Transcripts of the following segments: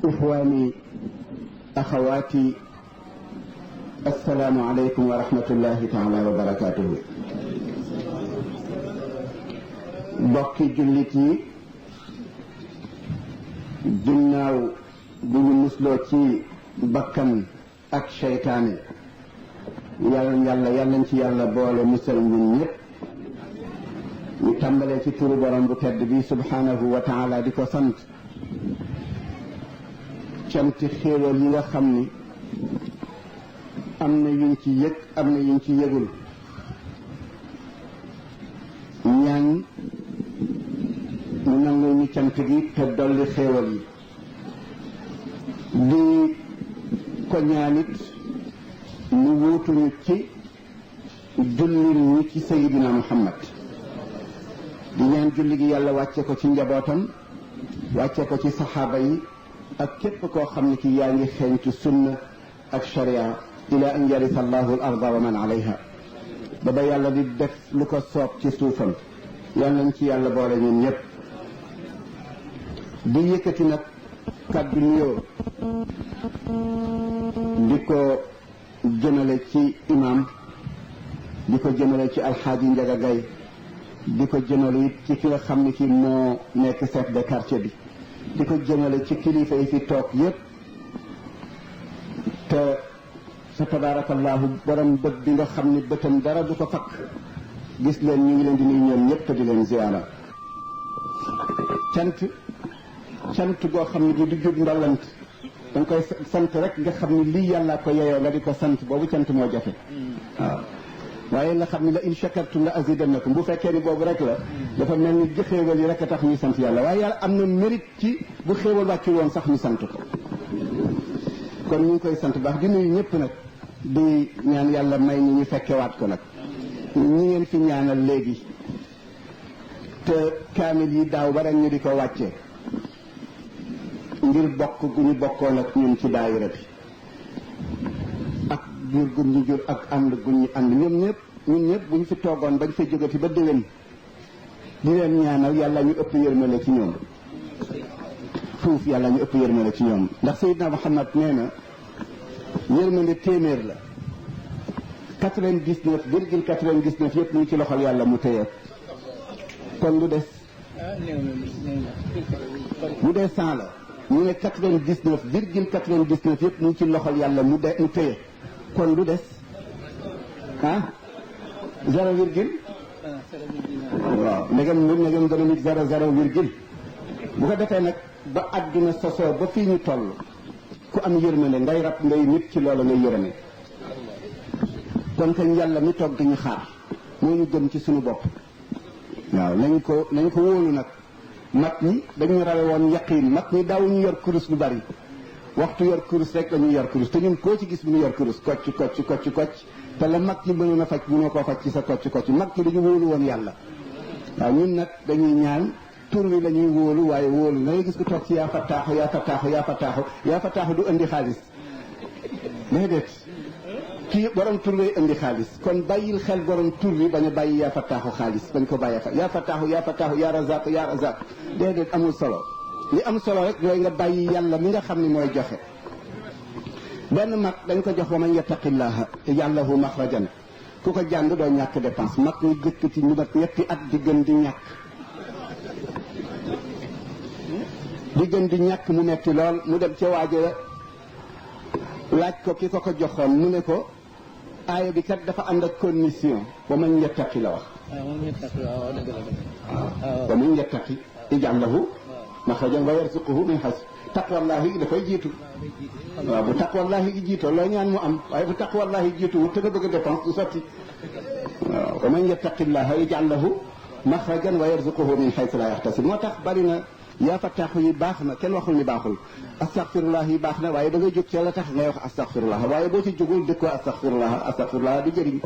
إخواني أخواتي السلام عليكم ورحمة الله تعالى وبركاته. bokki jullit yi ginnaaw bu ñu musloo ci bakkan ak seytaane yàlla ci yàlla boole musal ñun ñëpp ñu tàmbalee ci turu borom bu tedd bi subhanahu wa taala di ko sant canti xéewal yi nga xam ni am na yuñ ci yëg am na yuñ ci yëgul ñaan mu nangu ñu cant gi te dolli xéewal yi di ko ñaanit mu wuutuñu ci jullil ñu ci sayidina muhammad di ñaan julli gi yàlla wàcce ko ci njabootam wàcce ko ci saxaaba yi ak képp koo xam ne ki yaa ngi xeeñtu sunna ak sharia ila an yarisa allahu al arda wa man alayha ba ba yàlla di def lu ko soob ci suufam yàlla nañ ci yàlla boole ñun ñëpp di yëkkati nag kàddu nuyoo di ko jëmale ci imam di ko jëmale ci alxaaji Njaga Gay di ko jëmale it ci ki nga xam ne ki moo nekk chef de quartier bi di ko jëmale ci kilifa yi fi toog yépp te sa tabarakallahu borom bët bi nga xam ni bëtam dara du ko fakk gis leen ñu ngi leen di nuyu ñoom ñëpp te di leen ziyaara cant goo xam ne du jub ndollant da nga koy sant rek nga xam ni lii yàlla ko yeyoo nga di ko sant boobu cant moo jafe waaw waaye nga xam ni la in shakartum la azidannakum bu fekkee ni boobu rek la dafa mel ni xéewal yi rek a tax ñuy sant yàlla waaye yàlla am na mérite ci bu xéewal wàccul woon sax ñu sant ko kon ñu ngi koy sant baax di nuyu ñëpp nag di ñaan yàlla may ñu fekkewaat ko nag ñi ngeen fi ñaanal léegi te kaamil yi daaw ba ren ñu di ko wàccee ngir bokk gu ñu bokkoon ak ñun ci daayira bi ak jur gu ñu jur ak ànd gu ñu ànd ñun ñëpp bu ñu fi toogoon bañ fa jógati ba déwén di leen ñaanal yàlla ñu ëpp yërmale ci ñoom fuuf yàlla ñu ëpp yërmale ci ñoom ndax Seydina Muhammad nee na yërmale téeméer la 99,99 yëpp ñu ci loxol yàlla mu téye kon lu des bu dee 100 la ñu ne 99,99 yëpp ñu ci loxol yàlla mu téye kon lu des ah 0 virgule waaw ndegam dana nit 0 virgule bu ko defee nag ba àdduna sosoo ba fii ñu toll ku am yërmande ngay rab ngay nit ci loolu ngay yërëme kon kañ yàlla mi toog dañu xaar moo ñu gën ci suñu bopp waaw nañ ko wóolu nag mag ñi dañu rawe woon yaqiin mag ñi daawuñu yor kurus lu bari waxtu yor kurus rek dañuy yor kurus te ñun koo ci gis mu ngi yor kurus kocc te la mag ñi mënoon a faj mënoo koo faj ci sa kocc mag ñi dañu wóolu woon yàlla waaw ñun nag dañuy ñaan tur wi la ñuy wóolu waaye wóolu da ngay gis ko toog ci yaa fataaxu du indi xaalis déedéet kii borom tur lay indi xaalis kon bàyyil xel borom tur wi bañ a bàyyi yaa fataaxu xaalis bañ ko bàyyi fa yaa fataaxu yaa razaq déedéet amul solo li am solo rek mooy nga bàyyi yàlla mi nga xam ne mooy joxe benn mag dañ ko jox wa man yattaqillaha yaj'al lahu maxrajan ku ko jàng doo ñàkk dépense mag ñu jëkk ci ñu mat ñetti at di gën di ñàkk mu metti lool mu dem ca waajo laaj ko ki ko joxoon mu ne ko aaya bi kat dafa ànd ak condition wa man yattaqi la wax wa man yattaqi yaj'al lahu maxrajan wa yarzuquhu min haysu taqwallahi dafay jiitu waaw bu taqwallahi gi jiitoo loo ñaan mu am waaye bu taqwallahi jiitu te nga bëgg a dépense du sotti waaw wa man yattaqillaha yaj'al lahu maxrajan wa yarzuquhu min haysu la yaxtasib moo tax bari na yaa fataaxu yi baax na kenn waxul ni baaxul astaghfirullah yi baax na waaye da ngay jóg ci la tax ngay wax astaghfirullah waaye boo ci jógul dëkkoo astaghfirullah du jëriñ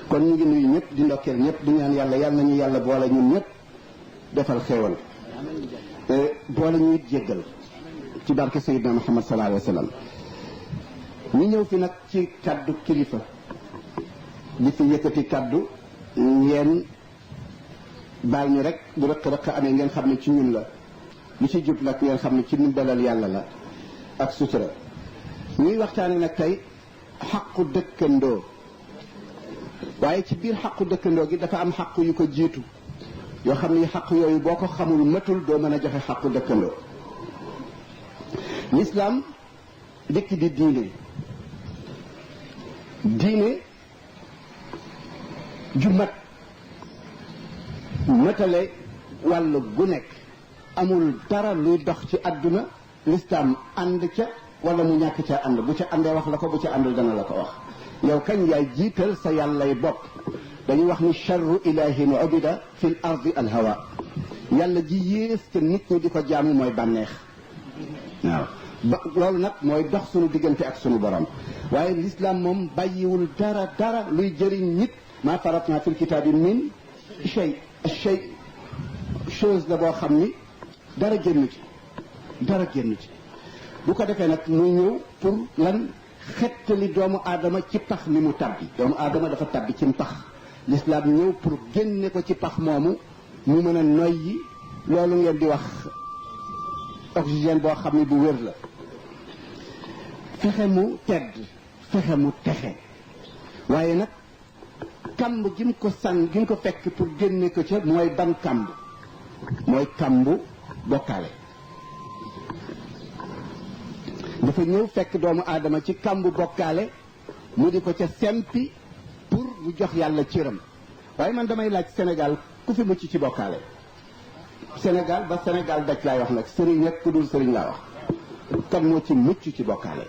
kon ñu ngi nuyu ñëpp di ndokkeel ñëpp di ñaan yàlla nañu yàlla boole ñun ñëpp defal xéewal boole ñu it jéggal ci barke Seydina Muhammad sallallahu alayhi wa sallam ñu ñëw fi nag ci kaddu kilifa di fi yëkkati kaddu ngeen baal ñu rek bu rëq-rëq amee ngeen xam ne ci ñun la lu ci jub nag ngeen xam ne ci ndimbalal yàlla la ak sutura ñuy waxtaane nag tey xaqu dëkkandoo waaye ci biir xaqu dëkkandoo gi dafa am xaq yu ko jiitu yoo xam ne xaq yooyu boo ko xamul matul doo mën a joxe xaqu dëkkandoo lislaam dikk di diine ju matale wàll gu nekk amul dara luy dox ci àdduna lislaam ànd ca wala mu ñàkk ca ànd bu ca àndee wax la ko bu ca àndul dana la ko wax yow kañ yaay jiital sa yàllay bopp dañuy wax ni charru ilahin ubida fi l ardi alhawa yàlla ji yées te nit ñi di ko jaamu mooy bànneex waaw loolu nag mooy dox sunu diggante ak sunu borom waaye l'islam moom bàyyiwul dara luy jëriñ nit maa faratna fil kitaabi min shay chose la boo xam ni dara génn ci bu ko defee nag muy ñëw pour lan xettali doomu aadama ci pax mi mu tabbi doomu aadama dafa tabbi ci pax l'islam ñëw pour génne ko ci pax moomu mu mën a noyyi loolu ngeen di wax oxygène boo xam ne bu wér la fexe mu tedd fexe mu texe waaye nag kamb gi mu ko gi mu ko fekk pour génne ko ca mooy ban kamb mooy kambu bokkaale dafa ñëw fekk doomu aadama ci kambu bokkaale mu di ko ca sempi pour mu jox yàlla cëram waaye man damay laaj Sénégal ku fi mucc ci bokkaale Sénégal ba Sénégal daj laay wax nag sëriñ ak ku dul sëriñ laa wax kan moo ci mucc ci bokkaale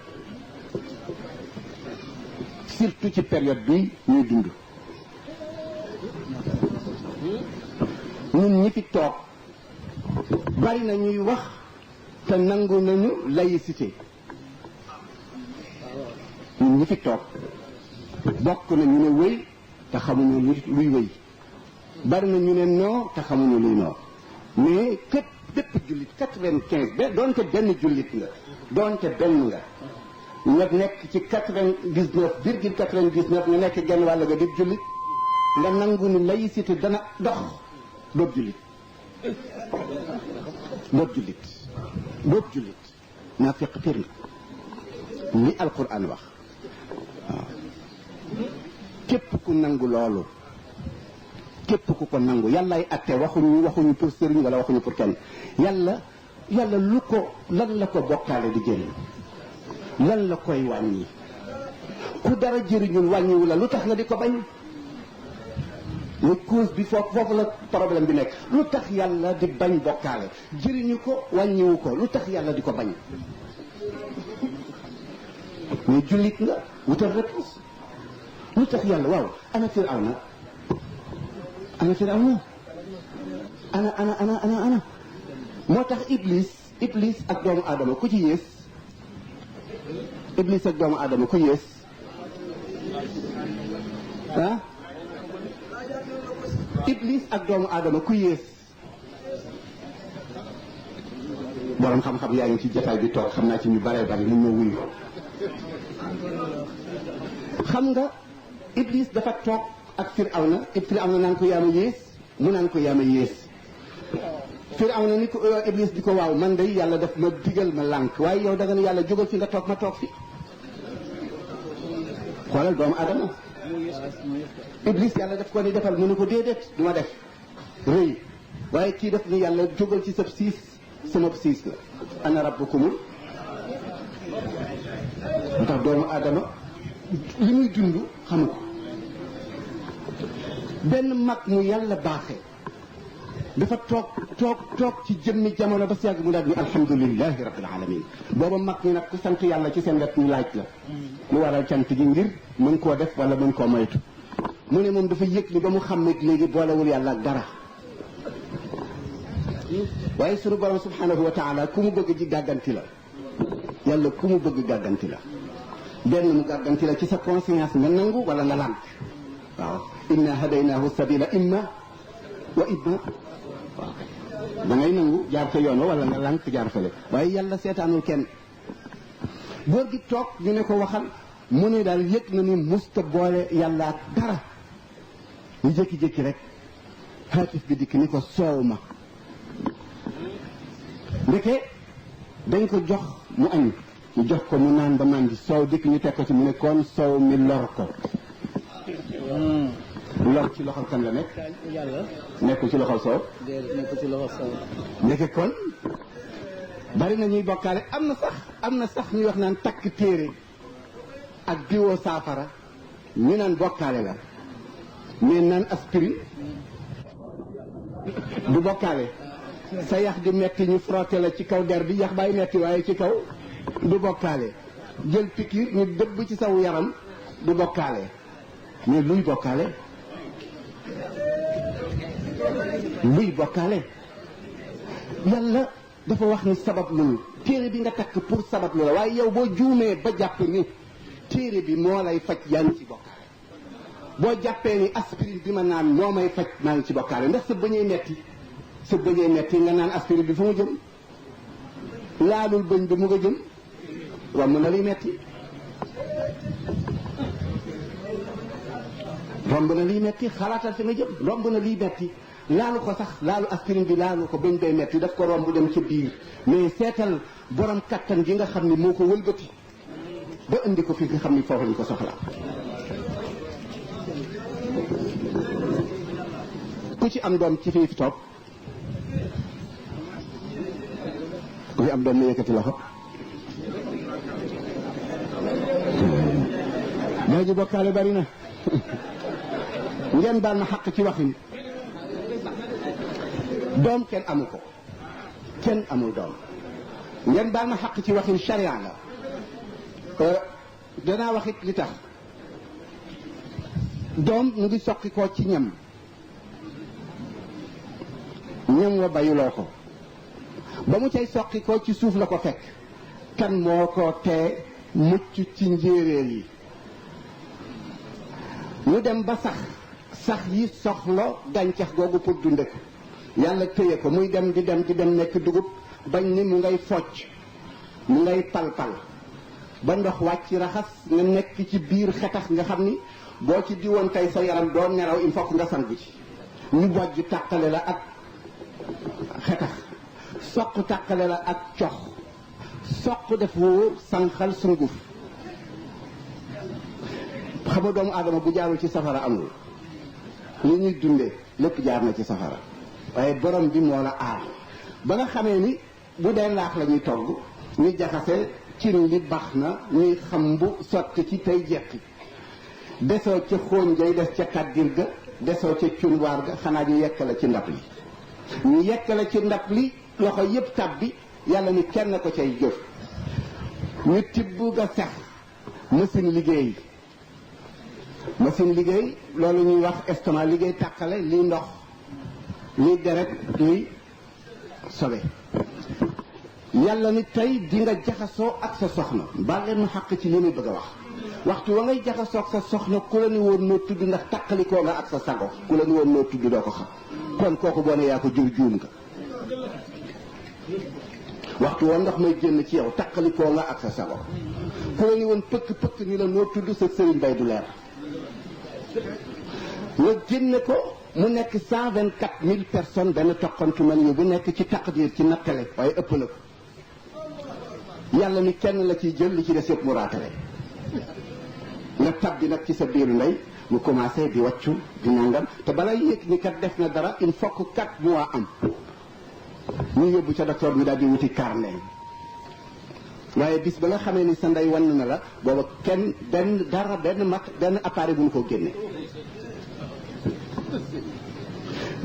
surtout ci période bi ñuy dund ñun ñi fi toog bari na ñuy wax te nangu nañu laïcité ñun ñi fi toog bokk na ñu ne wëy te xamuñu luy wëy bari na ñu ne noo te xamuñu luy noo mais bépp jullit 95 ba doonte benn jullit nga doonte benn nga nekk ci 99,99 nga nekk genn wàll nga di jullit nga nangu ni laïcité dana dox doob jullit naa fekk pir na li alquran wax waaw képp ku nangu loolu képp ku ko nangu yàllaay atte waxuñu pour sëriñ wala waxuñu pour kenn yàlla lu ko lan la ko bokkaale di jëriñ lan la koy wàññi ku dara jëriñul wàññiwu la lu tax nga di ko bañ muy cause bi foofu la problème bi nekk lu tax yàlla di bañ bokkaale jëriñu ko wàññiwu ko lu tax yàlla di ko bañ mais jullit nga wutal réponse lu tax yàlla waaw ana Firawna ana moo tax iblis ak doomu aadama ku ci yées iblis ak doomu aadama ku yées ah iblis ak doomu aadama ku yées borom xam-xam yaa ngi ci jotaay bi toog xam naa ci ñu bare bari li ñu wuyu xam nga iblis dafa toog ak Firawna naan ko yaama yées mu naan ko yaama yées Firawna ni ko iblis di ko waaw man de yàlla daf ma digal ma lànk waaye yow da nga ne yàlla jógal fi nga toog ma toog fi xoolal doomu adama iblis yàlla daf ko ni defal mu ne ko déedéet du ma def rëy waaye kii def ni yàlla jógal ci sab siis sama siis la ana rabbukumul moo tax doomu adama li muy dund xamu ko benn mag mu yàlla baaxee dafa toog ci jëmmi jamono ba si yàgg mu daal ni alhamdulilahi rabbil alamin booba mag ñi nag ku sant yàlla ci seen wet ñu laaj la lu waral cant gi ngir mën koo def wala mën koo moytu mu ne moom dafa yëg ni ba mu xam ne léegi boolewul yàlla ak dara waaye sunu borom subhanahu wa taala ku mu bëgg ji gàgganti la yàlla ku mu bëgg gàgganti la benn mu gàgganti la ci sa conscience nga nangu wala nga lànk waaw inna hadaynaahu sabila imma wa imma waaw da ngay nangu jaar ca yoon wa wala nga lànk jaar fële waaye yàlla seetaanul kenn góor gi toog ñu ne ko waxal mu ne daal yëg na ni musta boole yàlla ak dara ñu jékki-jékki rek xaatif bi dikk ni ko soow ma ndeke dañ ko jox mu añ ñu jox ko mu naan ba màndi soow dikk ñu teg ko ci mu ne kon soow mi lor ko lor ci loxol kan la nekk yàlla nekkul ci loxol soow nekkul ci loxol soow ndeke kon bari na ñuy bokkaale am na sax ñuy wax naan takk téere ak diwoo saafara ñu naan bokkaale la mais naan aspirine du bokkaale sa yax di metti ñu frotté la ci kaw der bi yax bay metti waaye ci kaw du bokkaale jël piqûre ñu dëbb ci saw yaram du bokkaale mais luy bokkaale yàlla dafa wax ni sabab lu téere bi nga takk pour sabab lu la waaye yow boo juumee ba jàpp ni téere bi moo lay faj yaa ngi ci bokkaale boo jàppee ni aspirine bi ma naan moo may faj maa ngi ci bokkaale ndax sa bëñee metti nga naan aspirine bi fu mu jëm laalul bëñ bi mu nga jëm romb na liy metti xalaatal fi nga jëm romb na liy metti laalu ko sax laalu aspirine bi laalu ko bëñ bay metti daf ko romb dem ca biir mais seetal borom kattan gi nga xam ni moo ko wëlbati ba indi ko fi nga xam ni foofu lañ ko soxla ku ci am doom ci fii fi toog ku fi am doom na yëkkati loxo maa ji bokkaale bari na ngeen baal ma xaq ci waxin doom kenn amu ko kenn amul doom ngeen baal ma xaq ci waxin charia la danaa waxit li tax doom mu ngi soqi ko ci ñam wa bayuloo ko ba mu cay soqi ko ci suuf la ko fekk kan moo ko tee mucc ci njéeréer yi ñu dem ba sax yi soxla gàncax googu pour dunde ko yàlla téye ko muy dem di dem nekk dugub bañ ni mu ngay focc mu ngay palpal ba ndox wàcc raxas nga nekk ci biir xetax nga xam ni boo ci diwoon tey sa yaram doo nelaw il faut nga sangu ci ñu bojj tàqale la ak xetax soq tàqale la ak cox soq def wóor sànqal sunguf xam nga doomu aadama bu jaarul ci safara amul li ñuy dunde lépp jaar na ci safara waaye borom bi moo la aar ba nga xamee ni bu dee laax la ñuy togg ñu jaxase cin li baax na ñuy xam bu sotti ci tey jeqi desoo ca xooñ ngay des ca kàddir ga desoo ca cunwaar ga xanaa ñu yekk la ci ndab li ñu yekk la ci ndab li loxo yëpp tab bi yàlla ni kenn ko cay jëf ñu tibb ga sax machine liggéey loolu ñuy wax estomac liggéey tàqale liy ndox liy deret liy sobe yàlla ni tey di nga jaxasoo ak sa soxna baal leen ma xàq ci li muy bëgg a wax waxtu wa ngay jaxasoo ak sa soxna ku la ni woon noo tudd ndax tàqalikoo nga ak sa sago ku la ni woon noo tudd doo ko xam kon kooku boo ne yaa ko jur juum nga waxtu wa ndox may génn ci yow tàqalikoo nga ak sa sago ku la ni woon pëkk ni la noo tudd sa sëriñ bay du leer nga génne ko mu nekk 124 000 personnes benn toqantu man yu bu nekk ci taqdir ci nattale waaye ëpp na ko yàlla ni kenn la ciy jël li ci des yëpp mu raatale nga tabbi nag ci sa biiru ndey mu commencé di wàccu di nangam te bala yëg ni kat def na dara il faut que 4 mois am ñu yóbbu ca docteur bi daal di wuti carnet waaye bis ba nga xamee ni sa ndey wan na la booba kenn benn appareil bu ñu ko génne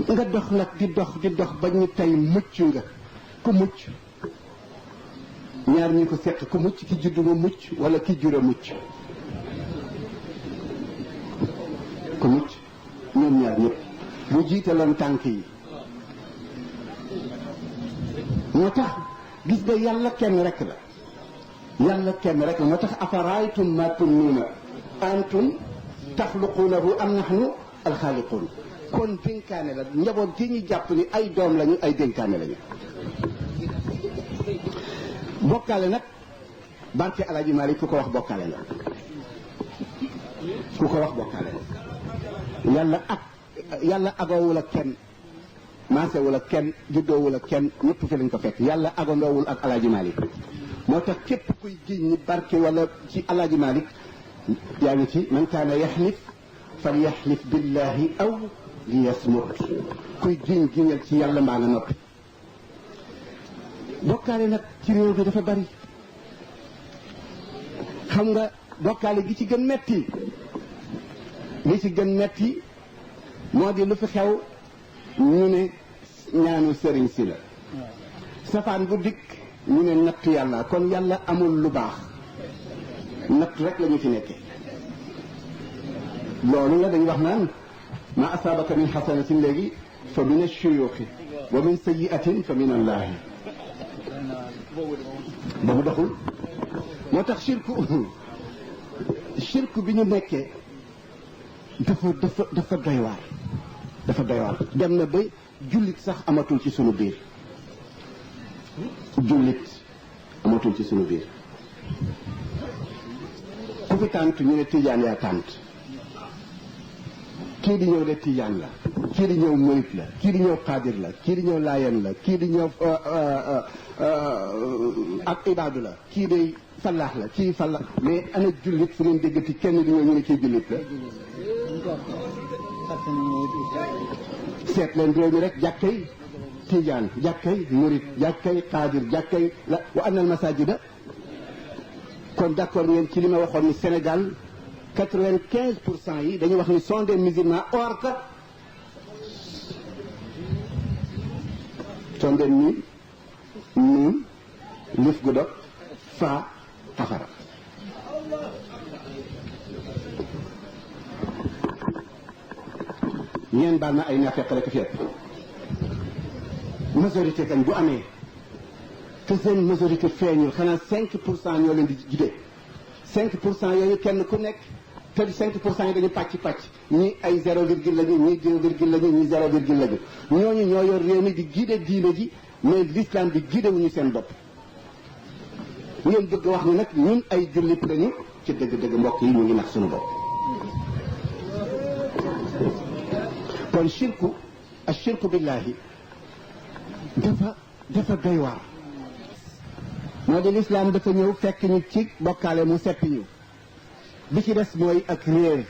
nga dox nag di dox ba ñu tey mucc nga ku mucc ñaar ñi ko seq ku mucc ki juddu ma mucc wala ki jura mucc ku mucc ñoom ñaar ñëpp bu jiitaloon tànk yi moo tax gis nga yàlla kenn rek la moo tax afaraytum ma tunnuuna antum taxluquunahu am nahnu alxaaliquun kon dénkaane la njaboot gi ñu jàpp ni ay doom lañu ay dénkaane lañu bokkaale nag barke Alaaji Maalik ku ko wax bokkaale la yàlla agawul ak kenn maasewul ak kenn juddoowul ak kenn ñëpp fi lañ ko fekk yàlla agandoowul ak alaaji Malik moo tax képp kuy giñ ni barke wala ci alaaji Malik yaa ngi ci man kaana yaxlif fal yaxlif billahi aw li yasmut kuy giñ giñal ci yàlla mbaa nga noppi bokkaale nag ci réew bi dafa bari xam nga bokkaale gi ci gën metti li ci gën metti moo di lu fi xew ñu ne ñaanu sëriñ si la safaan bu dikk ñu ne natt yàlla kon yàlla amul lu baax natt rek la ñu fi nekkee loolu la dañu wax naan ma asaabaka min xasanatin léegi fa min ashuyuxi wa min sayiatin fa min allahi boobu doxul moo tax shirku bi ñu nekkee dafa doy waar dafa doy waar dem na ba jullit sax amatul ci sunu biir jullit amatul ci sunu biir ku fi tànt ñu ne tijaan yaa tànt kii di ñëw de tijaan la kii di ñëw murit la kii di ñëw xaadir la kii di ñëw laayen la kii di ñëw ak ibaadu la kii di fallaax la kii fallaax mais ana jullit fu ngeen déggati kenn di ñëw ñu ne kii jullit la seet leen réew mi rek jàkkay tijaan jàkkay murit jàkkay xaadir jàkkay la wa anna al masajida kon d'accord ngeen ci li ma waxoon ni Sénégal 95% yi dañuy wax ni sont des musulmans or que sont des nuun lif gu dog faa xafara ñeen baal na ay naafeq rek fi majorité kan bu amee te seen majorité feeñul xanaa 5% ñoo leen di jide 5% yooyu kenn ku nekk te 5% yi dañu pàcc ñi ay 0 lañu ñi 2 lañu ñi 0 lañu ñooñu ñoo yor réew mi di gide diine ji mais l'islam bi gide wuñu seen bopp ngeen bëgg wax ni nag ñun ay jullit lañu ci dëgg-dëgg mbokk yi ñu ngi nax suñu bopp kon ashirku billahi dafa doy waar moo di lislaam dafa ñëw fekk ñu ci bokkaale mu seppi ñu bi ci des mooy ak réer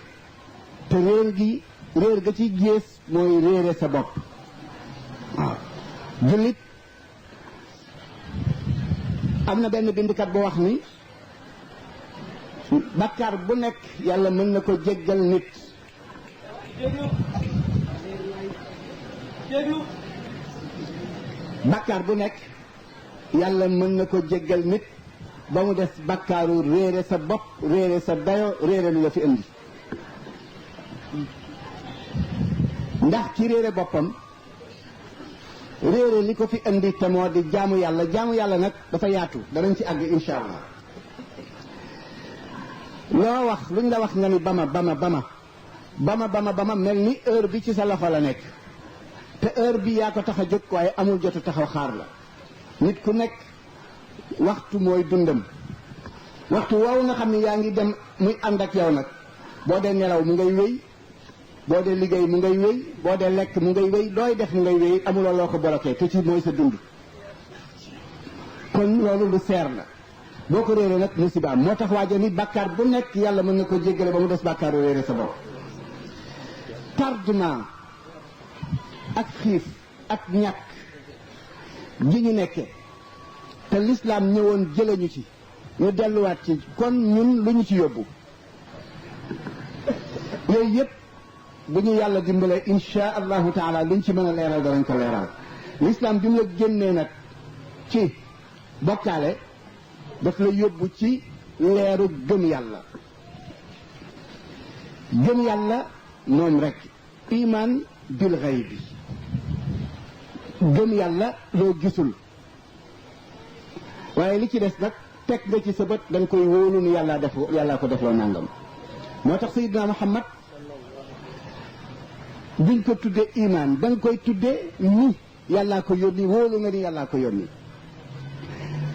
te réer ga ci gées mooy réere sa bopp waaw jullit am na benn bindkat bu wax ni bakkaar bu nekk yàlla mën na ko jéggal nit bakkaar bu nekk yàlla mën na ko jéggal nit ba mu des bakkaaru réere sa bopp réere sa dayo réere lu la fi indi ndax ci réere boppam réere li ko fi indi te moo di jaamu yàlla nag dafa yaatu danañ ci àgg insha allah loo wax luñ la wax nga ni bama mel ni heure bi ci sa loxo la nekk te heure bi yaa ko tax a jóg waaye amul jotu taxaw xaar la nit ku nekk waxtu mooy dundam waxtu woowu nga xam ne yaa ngi dem muy ànd ak yow nag boo dee nelaw mu ngay wéy boo dee liggéey mu ngay wéy boo dee lekk mu ngay wéy looy def mu ngay wéy amuloo loo ko bloqué te ci mooy sa dund kon loolu lu seer la boo ko réeree nag musibaam moo tax waajo ni bàkkaar bu nekk yàlla mën na ko jéggale ba mu des bàkkaaru réere sa bopp tardement ak xiif ak ñàkk ji ñu nekkee te lislaam ñëwoon jële ñu ci ñu delluwaat ci kon ñun lu ñu ci yóbbu yooyu yëpp bu ñu yàlla dimbalee insha allahu taala luñ ci mën a leeral danañ ko leeral lislaam bi mu la génnee nag ci bokkaale daf la yóbbu ci leeru gëm yàlla moom rek iman bil ghaybi gëm yàlla loo gisul waaye li ci des nag teg nga ci sa bët da nga koy wóolu ni yàllaa ko defloo nangam moo tax Seydina Muhammad duñ ko tuddee iman da nga koy tuddee ni yàllaa ko yónni wóolu nga ni yàllaa ko yónni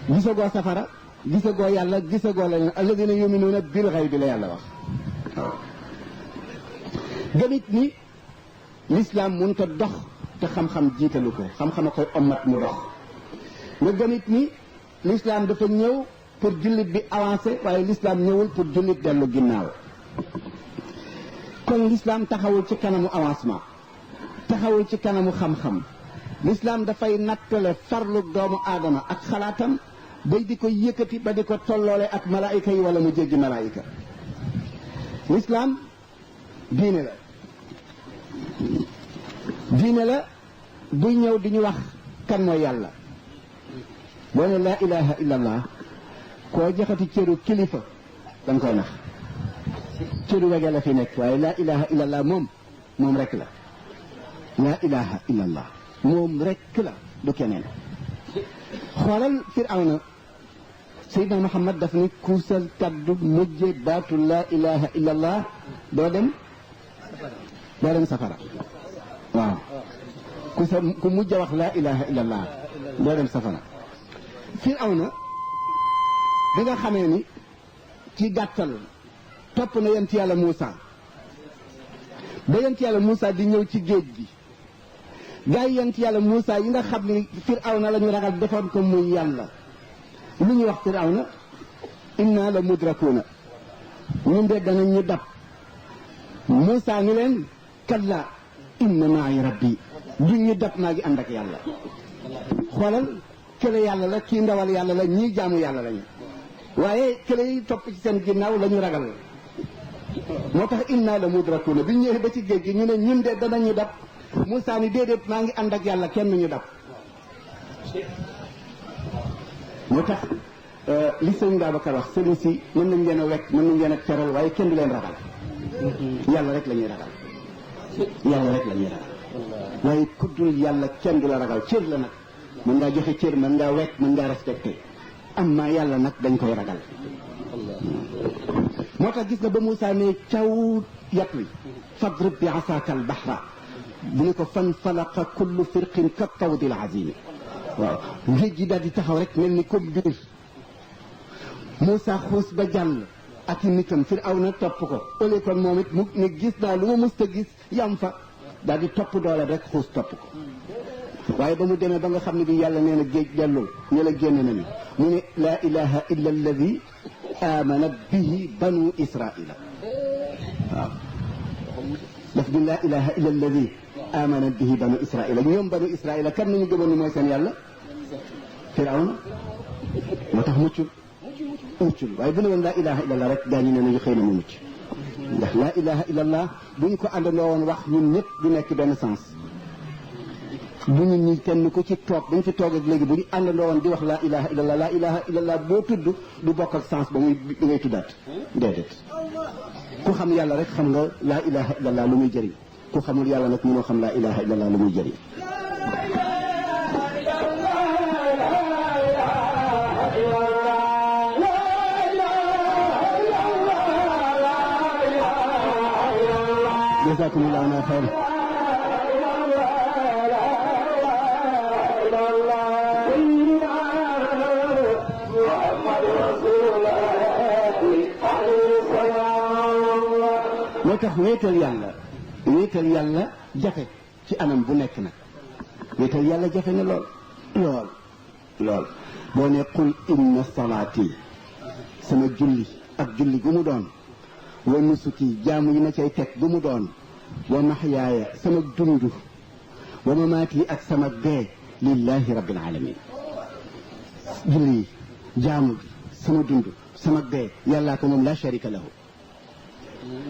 gisagoo safara gisagoo yàlla gisagoo leneen alladina yuminuuna bil ghaybi la yàlla wax waaw gëmit ni l'islam mënut a dox te xam-xam jiitalu ko xam-xam a koy ommat mu dox nga gëmit ni l'islam dafa ñëw pour jullit bi avancer waaye l'islam ñëwul pour jullit dellu ginnaaw kon l'islam taxawul ci kanamu avancement taxawul ci kanamu xam-xam l'islam dafay nattale farlu doomu aadama ak xalaatam bay di ko yëkkati ba di ko tolloole ak malaayika yi wala mu jéggi malaayika l'islam diine la buy ñëw di ñu wax kan mooy yàlla boo ne laa ilaha illa allah koo joxati cëru kilifa da nga koy nax cëru wege la fi nekk waaye laa ilaha illa allah moom rek la laa ilaha illa allah moom rek la du keneen xoolal firawna Seydina Muhammad daf ni kuusal kaddu mujje baatu laa ilaha illa allah doo dem safara waaw ku mujj wax laa ilaha illa allah doo dem safara firawna bi nga xamee ni ci gàttal topp na yent yàlla Muusa ba yent yàlla Muusa di ñëw ci géej gi gaa yi yent yàlla Muusa yi nga xam ni firawna la ñu ragal defoon ko muy yàlla lu ñu wax firawna inna la mudrakuuna ñun de danañ ñu dab Muusa ni leen kalla inna maay rabbi duñ ñu dab maa ngi ànd ak yàlla xoolal kële yàlla la kii ndawal yàlla la ñii jaamu yàlla lañu waaye kële yi topp ci seen ginnaaw la ñu ragal moo tax inna la mudrakuuna bi ñëwee ba ci géej gi ñu ne ñun de danañu dab Muusa ni déedéet maa ngi ànd ak yàlla kenn ñu dab moo tax li sëñ Babacar wax sëriñ si mën nañ leen a wekk mën nañ leen a teral waaye kenn du leen ragal yàlla rek la ñuy ragal yàlla rek la ñuy ragal waaye kuddul yàlla kenn du la ragal cër la nag mën ngaa joxe cër mën ngaa wekk mën ngaa respecté amma yàlla nag dañ koy ragal moo tax gis nga ba Moussa ne caw yat wi fadrib bi asaaka al bahra bu ne ko fan falaqa kullu firqin ka tawdi al azimi waaw géej gi daal di taxaw rek mel ni comme biir Moussa xuus ba jàll ak i nitam Firawna topp ko ëllëg kon moom it mu ne gis naa lu ma mësta gis yam fa daal di topp doole rek xuus topp ko waaye ba mu demee ba nga xam ne bi yàlla nee na géej dellul ñu la génn nañu mu ne laa ilaha illa alladi amanat bihi banu israila waaw daf di laa ilaha illa alladi amanat bihi banu israila ñoom banu israila kan nañu gëmoon ni mooy seen yàlla Firawna moo tax muccul waaye bu ne woon laa ilaha illa allah rek daañu ne nañu xëy na mu mucc ndax laa ilaha illa allah bu ñu ko àndandoo woon wax ñun ñëpp du nekk benn sens bu ñu ñi kenn ku ci toog bu ñu fi toog ak léegi bu ñu àndandoo woon di wax laa ilaha illa allah laa ilaha illa allah boo tudd du bokk ak sens ba muy bi ngay tuddaat déedéet ku xam yàlla rek xam nga laa ilaha illa allah lu muy jëriñ ku xamul yàlla nag mënoo xam laa ilaha illa allah lu muy jëriñ جزاكم الله عنا خير moo tax wéetal yàlla jafe ci anam bu nekk nag wéetal yàlla jafe na lool boo ne qul inna salaati sama julli ak julli gu mu doon wa nusuki jaamu yi ma cay teg bu mu doon wa maxyaaya sama dund wa mamaati ak sama dee lillahi rabbil alamin julli yi jaamu bi sama dund sama dee yàllaa ko moom la sharika lahu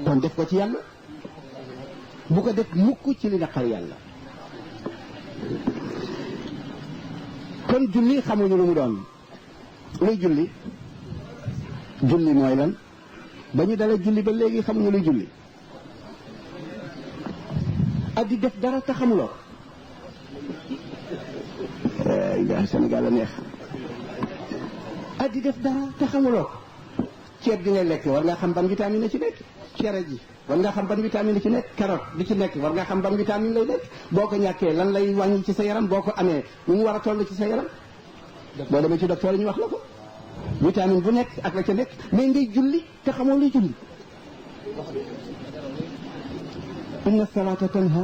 kon def ko ci yàlla bu ko def mukk ci li naqar yàlla kon julli xamuñu lu mu doon luy julli mooy lan ba ñu dala julli ba léegi xamuñu luy julli ak di def dara te xamuloo ko Sénégal la neex ak di def dara te xamuloo ko ceeb bi ngay lekk war ngaa xam ban vitamine la ci nekk cere ji war ngaa xam ban vitamine la ci nekk carotte bi ci nekk war ngaa xam ban vitamine lay nekk boo ko ñàkkee lan lay wàññi ci sa yaram boo ko amee nu mu war a toll ci sa yaram boo demee ci docteur yi ñu wax la ko vitamine bu nekk ak la ca nekk mais ngay julli te xamoo luy julli inna salata tanha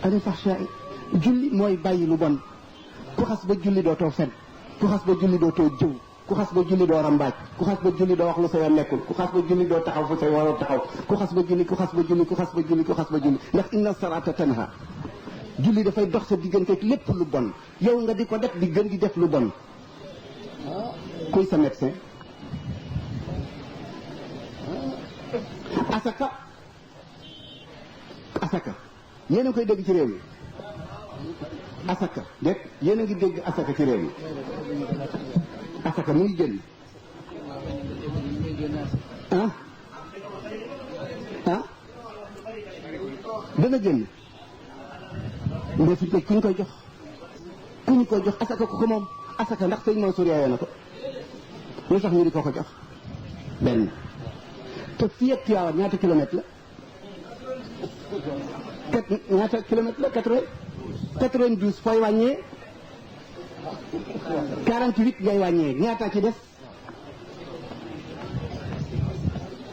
anil fahsha'i julli mooy bàyyi lu bon ku xas ba julli dootoo fen ku xas ba julli dootoo jëw ku xas ba julli doo rambaaj ku xas ba julli doo wax lu sa yoon nekkul ku xas ba julli doo taxaw fu sa waroo taxaw ku xas ba julli ku xas ba julli ku xas ba julli ku xas ba julli ndax inna salaata tanha julli dafay dox sa diggante lépp lu bon yow nga di ko def di gën di def lu bon kuy sa médecin asaka yéen a koy dégg ci réew mi asaka dégg yéen a ngi dégg asaka ci réew mi asaka mu ngi génn dana génn mais fi ku ñu koy jox asaka ku ko moom asaka ndax sëñ Mansour yaayoo na ko lu tax ñu di ko jox benn te fii ak Tiwaawan ñaata kilomètre la ñaata kilomètre la 92 fooy wàññee 48 ngay wàññee ñaata ci des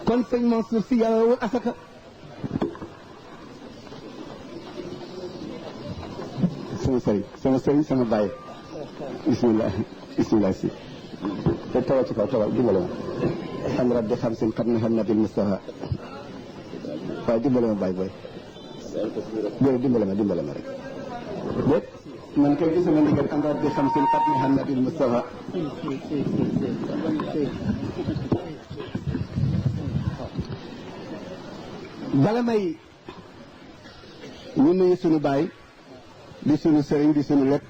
kon sëñ Mansour si yaayoo asaka sama sëriñ sama bàyyi bismillah si te tawal ci kaw tawal dimbale ma xam rabbi xam sin xat na xam na bil mustafa waaye dimbale ma bàyyi booy booy dimbale ma rek déet man kay gisama ndigal xam rabbi xam sin xat na xam na bil mustafa bala may ñu nuyu sunu bàyyi di sunu sëriñ di sunu lépp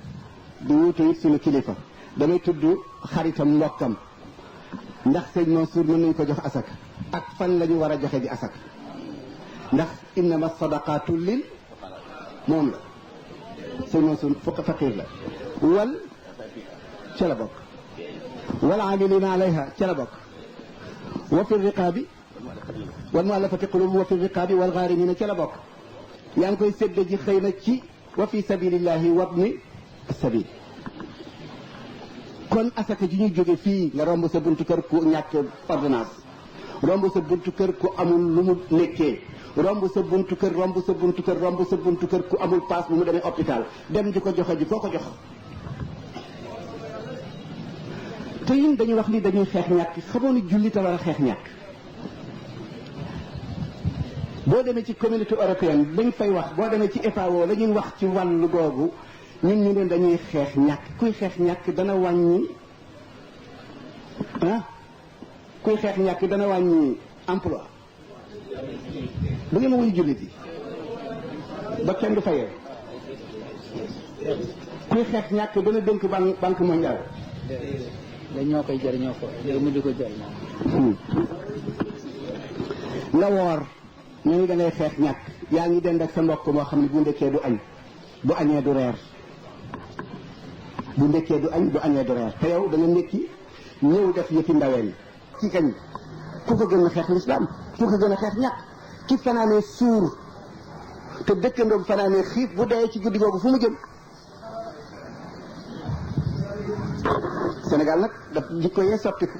di wuutu it sunu kilifa damay tudd xaritam mbokkam ndax sëñ Mansour mën nañu ko jox asaka ak fan la ñu war a joxe ji asaka ndax innama sadaqatu lil moom la sëñ Mansour fukk faqir la wal ca la bokk wal amilina alayha ca la bokk wa fi riqaabi wal muallafati qulubuhum wa fi riqaabi wal gaarimina ca la bokk yaa ngi koy sédde ji xëy na ci wa fi sabilillahi wabni sabil kon asaka ji ñuy jóge fii nga romb sa buntu kër ku ñàkk ordonnance romb sa buntu kër ku amul lu mu nekkee romb sa buntu kër ku amul paas bu mu demee hôpital dem di ko joxe ji koo ko jox te ñun dañuy wax ni dañuy xeex ñàkk xamoo ni julli te war a xeex ñàkk boo demee ci communauté européenne dañ fay wax boo demee ci FAO la ñuy wax ci wàllu googu ñun ñu ne dañuy xeex ñàkk kuy xeex ñàkk dana wàññi kuy xeex ñàkk dana wàññi emploi bu ngeen ma wuyu jullit yi ba kenn du fayee kuy xeex ñàkk dana dénk banque mondiale ñoo koy jëriñoo ko léegi mu di ko jëriñoo nga woor ñu ni da ngay xeex ñàkk yaa ngi dend ak sa mbokk moo xam ne bu ndekkee du añ bu añee du reer bu ndekkee du añ bu añee du reer te yow da nga ndekki ñëw def yëfi ndaween ci kañ ku ko gën a xeex lislaam ku ko gën a xeex ñàkk ki fanaanee suur te dëkkandoom fanaanee xiif bu dee ci guddi googu fu mu jëm Sénégal nag daf jikko yee soppiku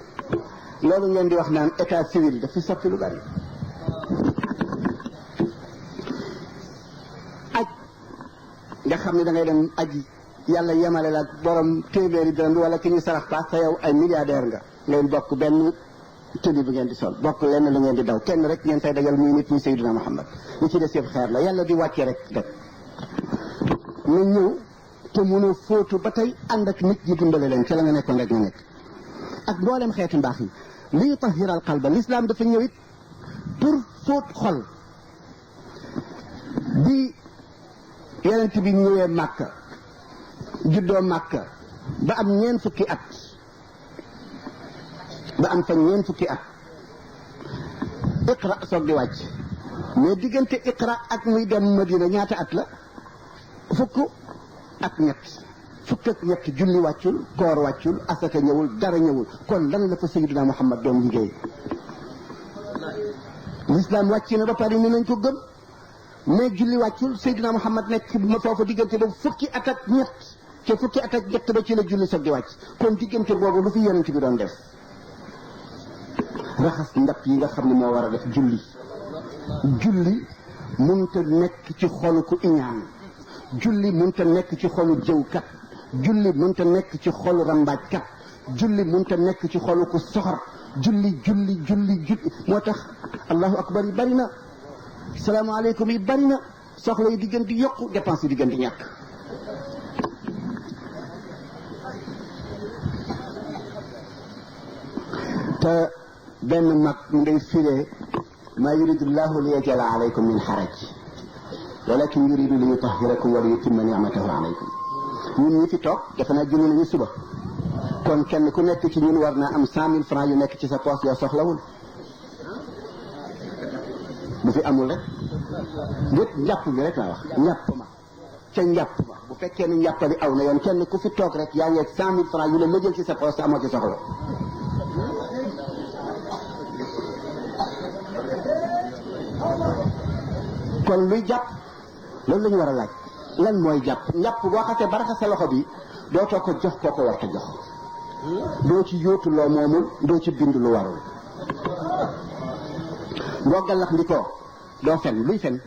loolu ngeen di wax naan état civil daf fi soppi lu bari aj nga xam ne da ngay dem aji yàlla yemale la borom téeméeri dërëm bi wala ki ñuy sarax paas te yow ay milliardaire nga ngeen bokk benn tenue bi ngeen di sol bokk lenn lu ngeen di daw kenn rek ngeen fay dajal muy nit ñi Seydina Muhammad li ci des yëpp xeer la yàlla di wàcce rek def nga ñëw te mënoo fóotu ba tey ànd ak nit ñi dimbale leen ca la nga nekkoon rek nga nekk ak mboolem xeeti mbaax yi li yutahiral qalba l'islam dafa ñëw it pour fóot xol bi yonent bi ñëwee Màkka juddoo Màkka ba am ñeent fukki at iqra soog di wàcc mais diggante iqra ak muy dem Madina ñaata at la fukk ak ñett julli wàccul koor wàccul asaka ñëwul dara ñëwul kon lan la fa Sayyidina Muhammad doon liggéey l'islam wàcc na ba pare ni nañ ko gëm mais julli wàccul Seydina Muhammad nekk ma foofu diggante boobu fukki at ak ñett te fukki at ak ñett ba ci la julli soog di wàcc kon diggante boobu lu fi yonent bi doon def raxas ndab yi nga xam ne moo war a def julli mënut a nekk ci xolu ku iñaan julli mënta nekk ci xolu jëwkat julli mënta nekk ci xolu rambaajkat julli mënta nekk ci xolu ku soxor julli moo tax allahu akbar yi bari na salaamaaleykum yi bari na soxla yi di gën di yokku dépense yi di gën di ñàkk te benn mag mu ngay firee maa yuridu llahu li yajala alaykum min xaraj walakin yuridu li yutahhirakum wa li yutimma ni'matahu alaykum ñun ñi fi toog defe naa julli nañu suba kon kenn ku nekk ci ñun war naa am 100 000 francs yu nekk ci sa poche yoo soxlawul bu fi amul rek lépp njàpp bi rek laa wax njàpp ma ca njàpp ma bu fekkee ni njàppali aw na yoon kenn ku fi toog rek yaa ngi ak 100 000 francs yu la lëjal ci sa poche amoo ci soxla kon luy jàpp loolu la ñu war a laaj lan mooy jàpp njàpp boo xasee ba raxas sa loxo bi dootoo ko jox koo ko war a jox doo ci yóotu loo moomul doo ci bind lu warul boo gallax ndikoo doo fen luy fen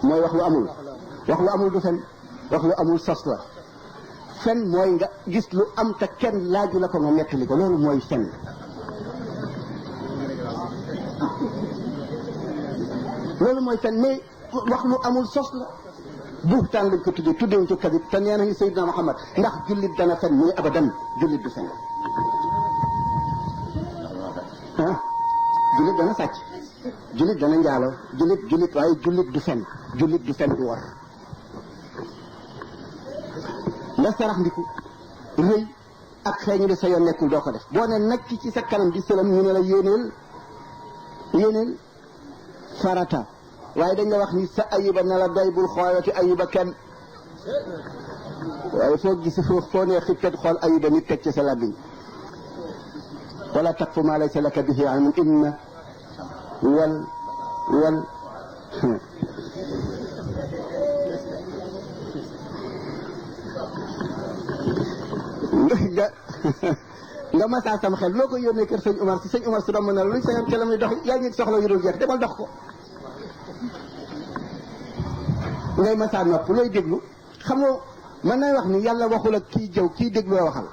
mooy wax lu amul du fen wax lu amul sos la fen mooy nga gis lu am te kenn laaju la ko nga nettali ko loolu mooy fen loolu mooy fen mais wax lu amul sos la buxtaan lañ ko tuddee ko kadib te nee nañu Seydina Muhammad ndax jullit dana fen mu ne abadan jullit du fen jullit dana sàcc jullit dana njaalo jullit waaye jullit du fen du war nga sarax ndiku rëy ak xeeñu de sa yoon nekkul doo ko def boo ne nekk ci sa kanam di sëlam ñu ne la yéeneel farata waaye dañ la wax ni sa ayuba na la doy bul xoolati ayuba kenn waaye foo gis foo nee xippat xool ayuba nit teg ci sa làmmiñ wala taqfu ma laysa laka bihi ilmun inna wal nga masaa sam xel loo ko yónnee kër sëñ Umar si sëñ Umar su doon mën na luy sa yoon ca la muy dox yaa ngi soxla yu dul jeex demal dox ko ngay masaa nopp looy déglu xam nga mën nay wax ni yàlla waxul ak kii jëw kii déglu la waxal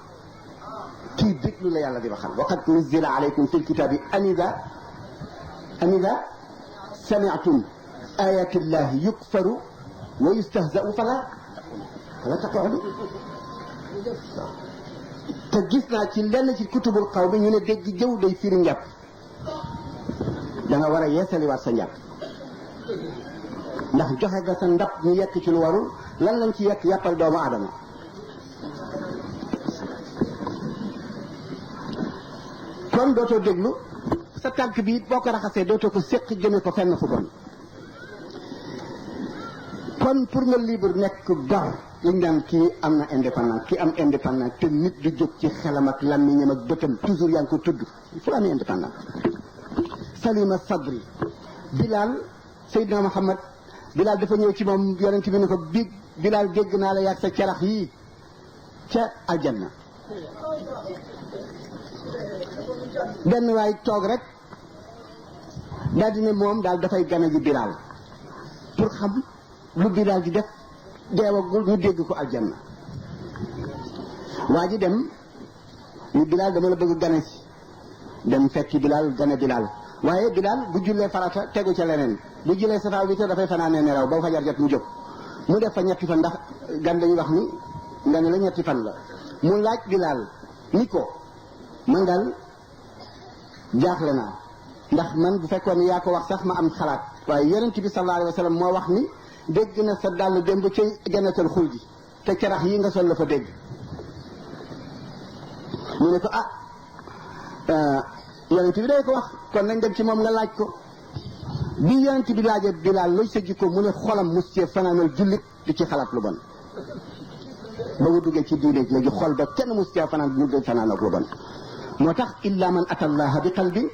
kii déglu la yàlla di waxal waqad nuzila alaykum fi lkitabi an ida sami'tum ayati llahi yukfaru wa yustahza'u fala taq'udu te gis naa ci lenn ci kutubul xaw bi ñu ne dégg jëw day firi njàpp da nga war a yeesaliwaat sa njàpp ndax joxe nga sa ndab ñu yekk ci lu warul lan lañ ci yekk yàppal doomu aadama kon dootoo déglu sa tànk bi boo ko raxasee dootoo ko séq jëme ko fenn fu bon kon pour nga libre nekk gor liñ daan kii am na indépendant kii am indépendant te nit du jóg ci xelam ak làmmiñam ak bëtam toujours yaa ngi ko tudd fu amee indépendant salima sadri Bilal Seydina Muhammad Bilal dafa ñëw ci moom yonent bi ne ko Bilal dégg naa la yaag sa carax yii ca aljanna benn waay toog rek daal di ne moom daal dafay gane ji Bilal pour xam lu Bilal di def deewagul ñu dégg ko aljanna waa ji dem ni Bilal dama la bëgg gane si dem fekki Bilal gane Bilal waaye Bilal bu jullee farata tegu ca leneen bu jullee safa bi te dafay fanaanee nelaw ba fajar jot mu jóg mu def fa ñetti fan ndax gan dañuy wax ni nga ne la ñetti fan la mu laaj Bilal ni ko man daal jaaxle naa ndax man bu fekkoon ni yaa ko wax sax ma am xalaat waaye yonent bi sallallahu alayhi wa sallam moo wax ni dégg na sa dàll démb ci jannatul xuldi te carax yi nga sol la fa dégg mu ne ko yonent bi day ko wax kon nañ dem ci moom nga laaj ko bi yonent bi laajee Bilaal looy sa jikko mu ne xolam mus cee fanaanal jullit di ci xalaat lu bon ba mu duggee ci diine léegi xol ba kenn mus cee fanaan mu dee fanaanal lu bon moo tax illa man ata allaha bi qalbin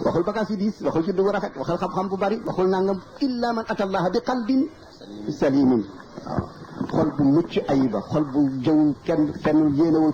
waxul bagaas yi diis waxul juddu bu rafet waxul xam-xam bu bari waxul nangam illa man ata allaha bi qalbin salimin waaw xol bu mucc ayiba xol bu jëwul kenn fennul yéenewul